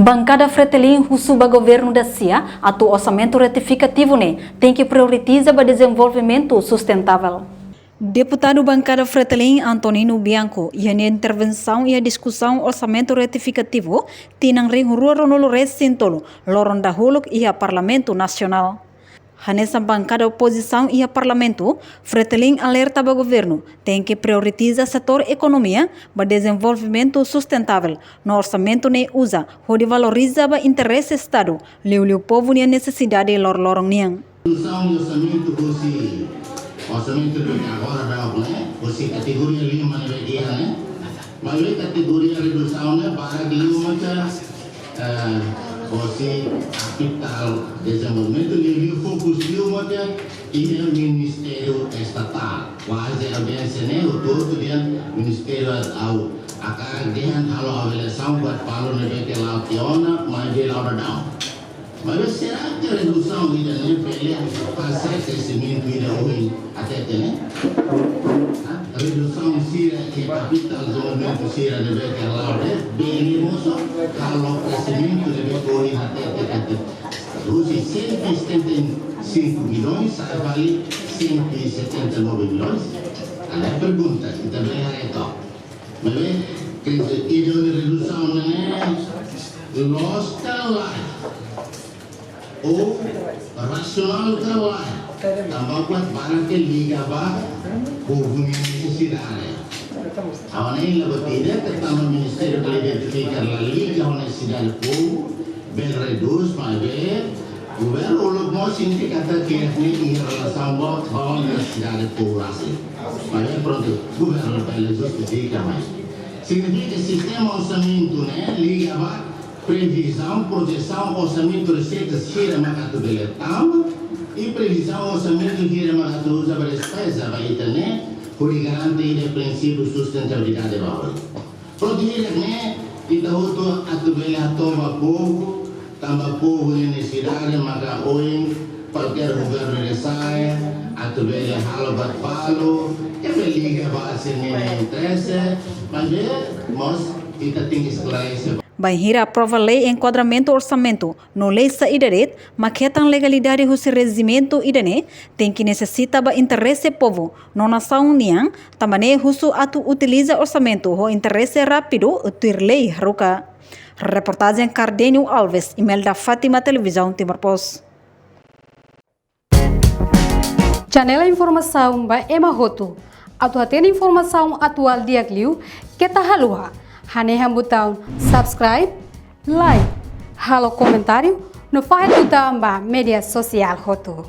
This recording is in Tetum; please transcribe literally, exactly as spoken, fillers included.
Bankada Fretilin husu ba governu da-sia atu orsamentu retifikativu ne'e tenke prioritiza ba dezenvolvimentu sustentável. Deputadu bankada Fretilin Antonino Bianco iha nia intervensaun iha diskusaun orsamentu retifikativu tinan rihun rua ruanulu resin tolu, loron dahuluk iha Parlamentu Nasionál. Hanesan bankada opozisaun iha Parlamentu, Fretilin alerta ba governu tenke prioritiza setór ekonomia ba dezenvolvimentu sustentável, no orsamentu ne'e uza hodi valoriza ba interese Estadu, liuliu povu nia nesesidade loroloron nian. Redusaun de orsamentu husi, orsamentu de agora daudaun ne'e, husi kategoria lima ne'ebé iha ne'e. Maibé kategoria redusaun ne'e barak liu maka, eh, husi kapitál dezenvolvimentu, liuliu fokus liu maka iha ministériu estatál. Kuaze audiénsia ne'e hotu-hotu dehan ministériu, ha'u hakarak dehan halo avaliasaun buat balu ne'ebé ke la'o tiha ona, maibé la'o daudaun. Maibé será ke redusaun ida-ne'e bele fase kresimentu ida ohin hatete ne'e? Ha? Redusaun sira iha kapitál dezenvolvimentu sira ne'ebé ke la'o ne'e bele mós halo kresimentu ne'ebé ke ohin hatete katak husi cento e setenta e cinco milhões sai fali cento e setenta e nove milhões? Ida-ne'e pergunta, ita bele haree took. Maibé, quer dizer, ida-ne'e redusaun ne'e loos ka lae, ou rasionál ka lae, tanba buat barak ke liga ba povu nia nesesidade. Agora ne'e la buat ida ke tanba ministériu ke identifika la liga ho nesesidade povu, bele redús, maibé governu uluk mós sente katak ne'e iha relasaun boot ho nesesidade povu rasik. Maibé prontu, governu bele justifika mai. Signifika sistema orsamentu ne'e liga ba previzaun, projesaun, orsamentu, reseita sira maka atu bele tama, i previzaun orsamentu sira maka atu uza ba despeza ba ita-nia, hodi garante ida prinsípiu sustentabilidade ba oin. Prontu, ida-ne'e ita hotu atu bele hato'o ba povu, tanba povu nia nesesidade maka oin kualkér governu ida sai, atu bele halo buat balu ke bele liga ba sira-nia interese, maibé mós ita tenke esklarese. Bainhira aprova lei enkuadramentu orsamentu no lei saida de'it mak hetan legalidade husi rejimentu ida-ne'e, tenke nesesita ba interese povu no nasaun nian, tanba ne'e husu atu utiliza orsamentu ho interese rápidu tuir lei haruka. Reportajen Cardenio Alves, Imelda Fátima, Televizaun Timor Post. Channel informasaun ba ema hotu. Atu hatene informasaun atuál di'ak liu, keta haluha hanehan butaun subscribe, like, halo komentáriu, no fahe tutan ba média sosiál hotu.